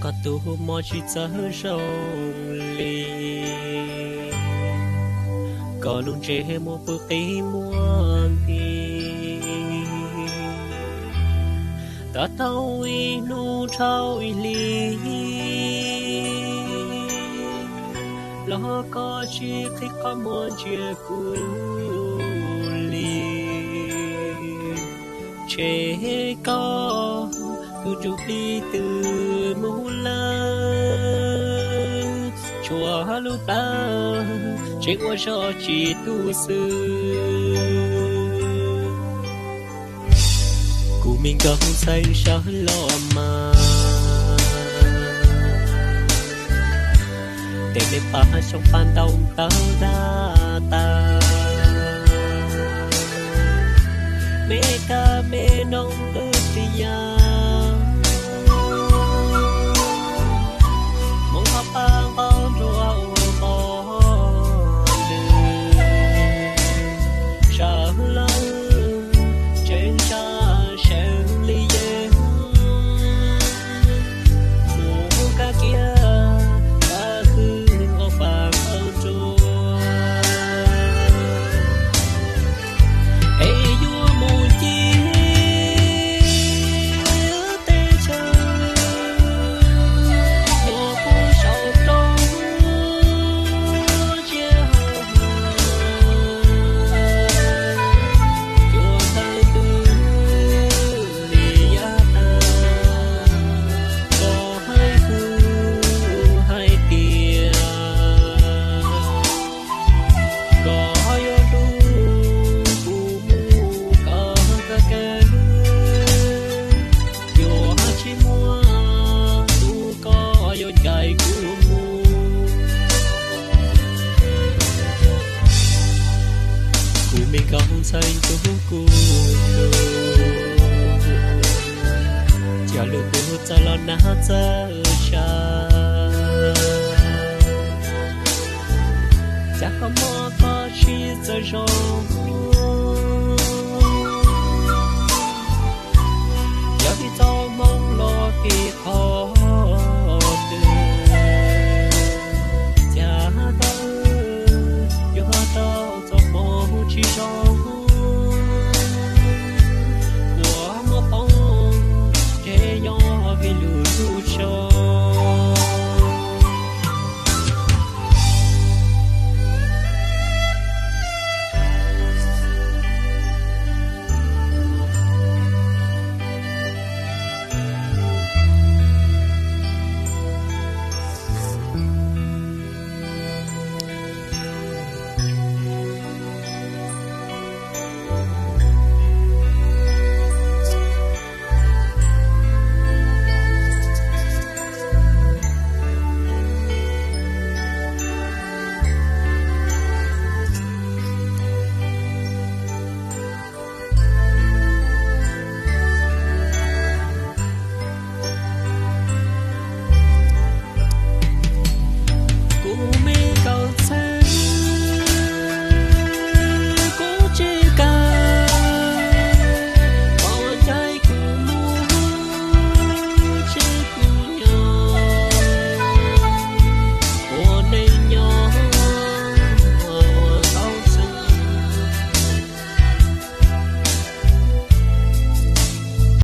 Koj tus mog tsis txawj zoo li, koj lub ntsej muag pw qis muag nti. Tab tau ib hnub dhau ib hlis, los koj tsis qhib qhov muag ntsia kuv li. Ntshe koj tus ntsuj plig twb mus lawm, tshuav lub plawv tseem ua zog tsis tu xwb. Kuv me nkauj ntxhais sawv los mas, ntes me pab xyoo pab ntau ntawv dab tas, me kab me noog twb tsis yam, hmoov qhov pab nqaus nruab ua pov lwm. Sawv lawm tseem tsa sawv li yeej, mus kab kiag kab hwj ua pab qhawv nruab, es yuav mus ci teb chaws uas puag saum roob tsiaj hau, cuag thaum twg li yav tas, koj hais kuv hais tias koj yuav hlub kuv mus kom kawg, yuav tsis muaj tus koj yuav cais kuv mus. Kuv me nkauj ntxhais ntuj kuv hlub, cas lwm tus txawj los nag txawj tsa, cas koj muab koj tsis txawj zoo, yog vim txoj hmoo los vim qhov